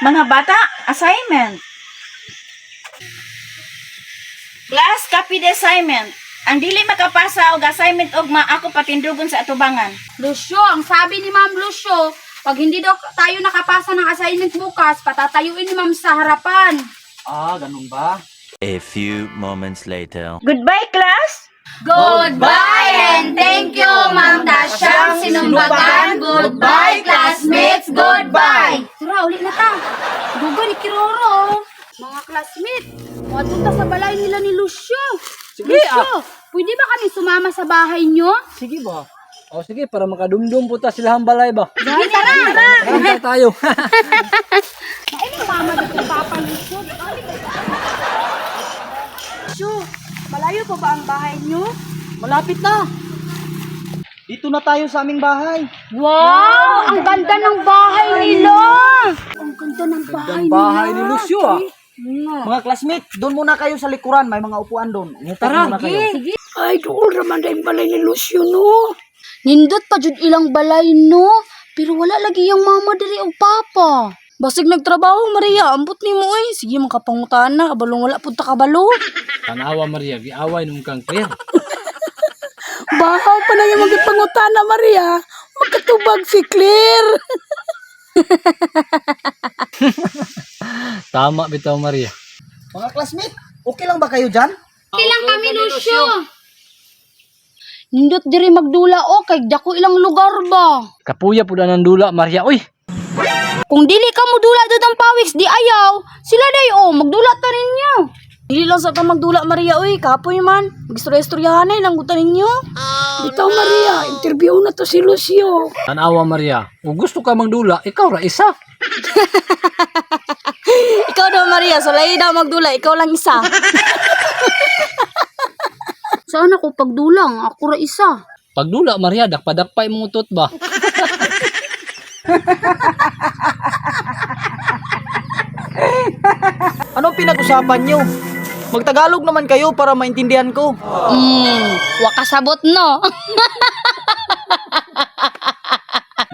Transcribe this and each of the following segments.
Mga bata, assignment. Class, copy the assignment. Ang dili makapasa og assignment ugma, ako patindugon sa atubangan. Lucio, ang sabi ni Ma'am Lucio, pag hindi daw tayo nakapasa ng assignment bukas, patatayuin ni Ma'am sa harapan. Ah, ganun ba? A few moments later. Goodbye, class! Goodbye and thank you, Ma'am Tasyang Sinumbagan. Goodbye, classmates. Goodbye. Tara, uli na ta. Duga ni Kiroro. oh. Mga classmates, muadto ta sa balay nila ni Lucio. Sige, Lucio, ah. pwede ba kami sumama sa bahay nyo? Sige ba? O sige, para makadumdum po ta sila ang balay ba? Sige, tara. Tara. Tara tayo. Ay, mama dito, Papa Lucio. Lucio, malayo pa ba ang bahay nyo? Malapit na. Dito na tayo sa aming bahay. Wow! Ang ganda ng bahay nila! Ang ganda ng bahay Ang bahay ni nila. Lucio ah. Nga. Mga classmate, doon muna kayo sa likuran. May mga upuan doon. Tara. Muna kayo. Sige. Ay, dool raman na yung balay ni Lucio, no? Nindot pa jud ilang balay no, pero wala lagi yung mama diri og papa. Basig nagtrabaho, Maria. Ambot ni mo eh. Sige, makapangutaan na. Kabalong wala punta kabalo. Tanawa Maria, giaway nung kang Claire. Bahaw pa na yung magipangutana, Maria. Magkatubag si Claire. Tama bitaw Maria. Mga classmate, okay lang ba kayo dyan? Okay lang kami, Lucio. Nindot diri magdula o kay dako ilang lugar ba. Kapuya pud ang dula Maria. Uy, Kung dili ka modula dudong pawiks di ayaw, sila day o magdula ta ninyo. Dili lang sa ta magdula, Maria. Uy, kapoy man. Magistorya-istoryahan ay langgutan ninyo. Bitaw, Maria, interview na to si Lucio. tanawa Maria. Kung gusto ka magdula, ikaw ra isa. Ikaw daw, Maria. Sulay daw magdula. Ikaw lang isa. Saan ako pagdulang? Ako ra isa. Pagdula Maria, dakpa-dakpa imong utot ba? Anong pinag-usapan nyo? Magtagalog naman kayo para maintindihan ko. Wakasabot no.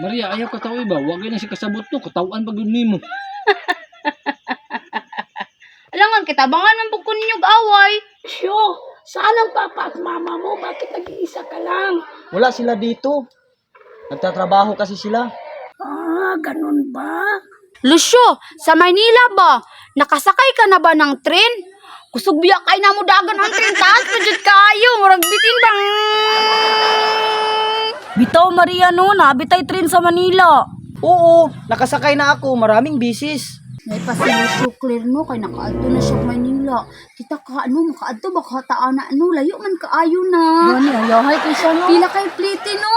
Maria, ayaw ka tao iba. Wag na si kasabot no, katawan pag yun nimo. Alangan kita bangan man pud ko ninyo og away. Lucio, saan ang papa at mama mo? Bakit nag-iisa ka lang? Wala sila dito. Nagtatrabaho kasi sila. Ah, ganun ba? Lucio, sa Maynila ba? Nakasakay ka na ba ng tren? Kusog biya kay na mo dagan ang tren taas pa jud kaayo, murag bitin bang. Bitaw, Maria, no. Nabitay train sa Manila. Oo, nakasakay na ako. Maraming bisis. May pa si Lucio Claire no kay nakaadto na siya og Maynila. Kita ka ano makaadto ba ka taana ano layo man kaayo na. Gani, ayahay kay siya, no. Pila kay plite no.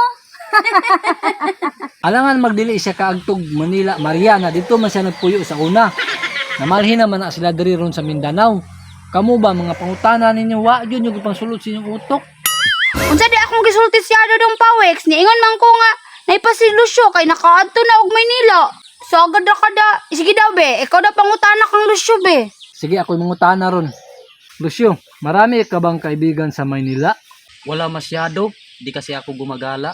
Alangan magdili siya kaagtog Manila Maria na dito man siya nagpuyo sa una. Namalhin naman na sila diri ron sa Mindanao. Kamo ba mga pangutana ninyo wa gyud yung pangsulod sa inyong utok? Unsa di akong gisulti siya dong pawex niingon man ko nga naipa si Lucio kay nakaadto na og Maynila. So agad ra kada. Sige daw be, ikaw daw pangutana kang Lucio be. Sige, ako'y mangutana ron. Lucio, marami ka bang kaibigan sa Maynila? Wala masyado. Di kasi ako gumagala.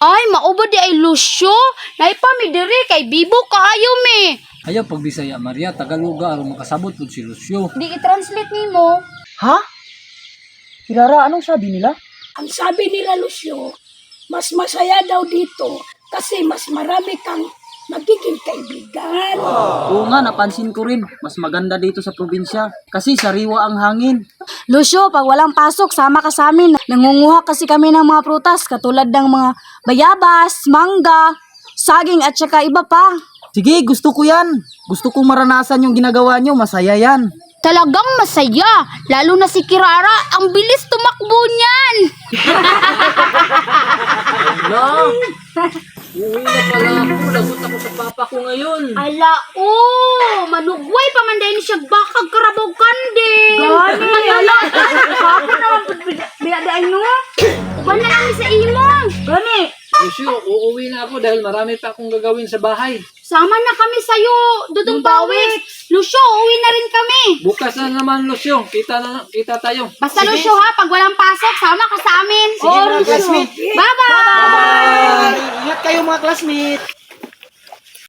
Ay, maubo di ay Lucio. Naipa mi diri kay bibo kaayo mi. Ayaw pag Bisaya Maria, Tagaloga aron makasabot pud si Lucio. Di i-translate nimo. Ha? Kirara, anong sabi nila? Ang sabi nila, Lucio, mas masaya daw dito kasi mas marami kang magiging kaibigan. Oo nga, napansin ko rin. Mas maganda dito sa probinsya. Kasi sariwa ang hangin. Lucio, pag walang pasok, sama ka sa amin. Nangunguha kasi kami ng mga prutas katulad ng mga bayabas, mangga, saging at saka iba pa. Sige, gusto ko yan. Gusto kong maranasan yung ginagawa nyo. Masaya yan. Talagang masaya. Lalo na si Kirara, ang bilis tumakbo niyan. Ala! Uwi na pala ako. Lagot ako sa papa ko ngayon. Ala, oh, manugway pa man dahil siya bakag karabaw kandi. Gani, ala. Kapo naman biya no. Uban na lang sa imo. Gani. Lucio, uuwi na ako dahil marami pa akong gagawin sa bahay. Sama na kami sa'yo, Dudong Pawis. Lucio, uuwi na rin kami. Bukas na naman, Lucio. Kita na kita tayo. Basta Lucio ha, pag walang pasok, sama ka sa amin. Sige, mga classmate. Bye-bye! Bye! Ingat kayo mga classmate.